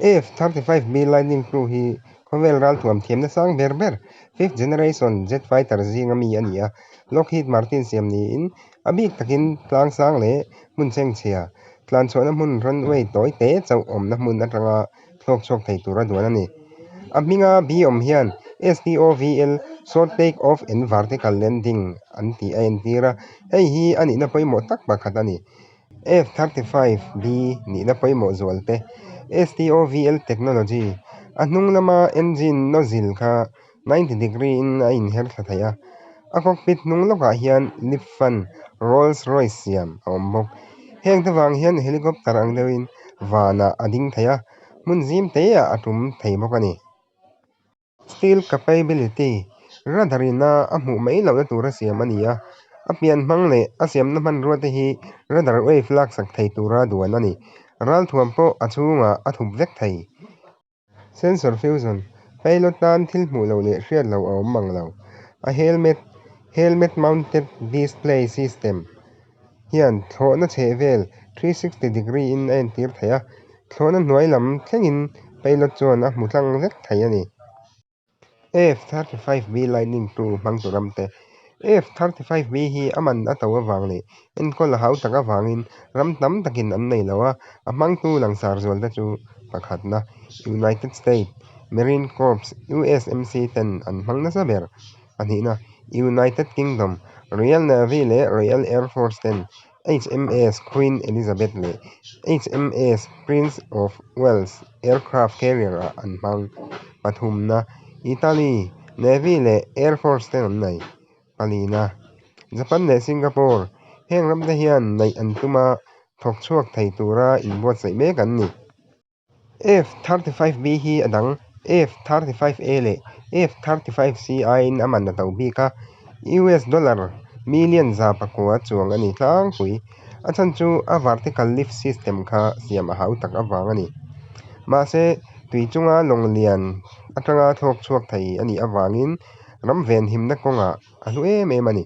F-35B Lightning II hi khawvel ralthuam thiamna sang ber ber, fifth generation jet fighter zinga mi a ni a. Lockheed Martin siam niin a bik takin tlang sang leh hmun chhengchhia, tlanchhuahna hmun runway tawi te chauh awmna hmun atanga thlawk chhuak thei tura duan a ni. A hminga B awm hian STOVL, Short Take Off and Vertical Landing, an tih a entir a, hei hi a nihna pawimawh tak pakhat a ni. F-35B nihna pawimawh zual te, STOVL technology, a hnung lama engine nozzle kha 90 degree in a inher thla thei a, a cockpit hnung lawkah hian lift fan Rolls Royce siam a awm bawk. Heng te vang hian helicopter ang deuhin vanah a ding thei a, hmun zim teah a tum thei bawk a ni. Steel capability, Radar in a a hmuh mai lohna tura siam a ni a, a pian hmang leh a siamna hmanrua te hi radar wave laksak thei tura duan a ni. Ralthuam pawh a chhungah a thup vek thei. Sensor fusion, Pilot tan thil hmuh loh leh hriat loh a awm mang lo. A helmet, Helmet Mounted Display System, hian thlawhna chhehvel 360 degree in a entir thei a, thlawhna hnuai lam thlengin pilot chuan a hmu tlang vek thei a ni. F-35B Lightning II hmangtu ramte F-35B hi a man a to avang leh enkawl a hau tak avangin ram tam takin an nei lo a, a hmangtu langsar zualte chu pakhatna United States Marine Corps, USMC, ten an hmang nasa ber. Pahnihna United Kingdom Royal Navy leh Royal Air Force ten HMS Queen Elizabeth leh HMS Prince of Wales aircraft carrier ah an hmang. Pathumna, Italy Navy leh Air Force ten an nei. Palina, Japan leh Singapore, heng ramte hian neih an tum a, thawk chhuak thei tura inbuatsaih mek an ni. F-35B hi a dang F-35A leh F-35C aiin a man a to bik a, US dollar million 900 chuang a ni tlangpui. A chhan chu a vertical lift system kha siam a hau tak avang a ni. Mahse, tui chunga lawng lian atanga thlawk chhuak thei a nih avangin ram venhimna kawngah a hlu em em a ni.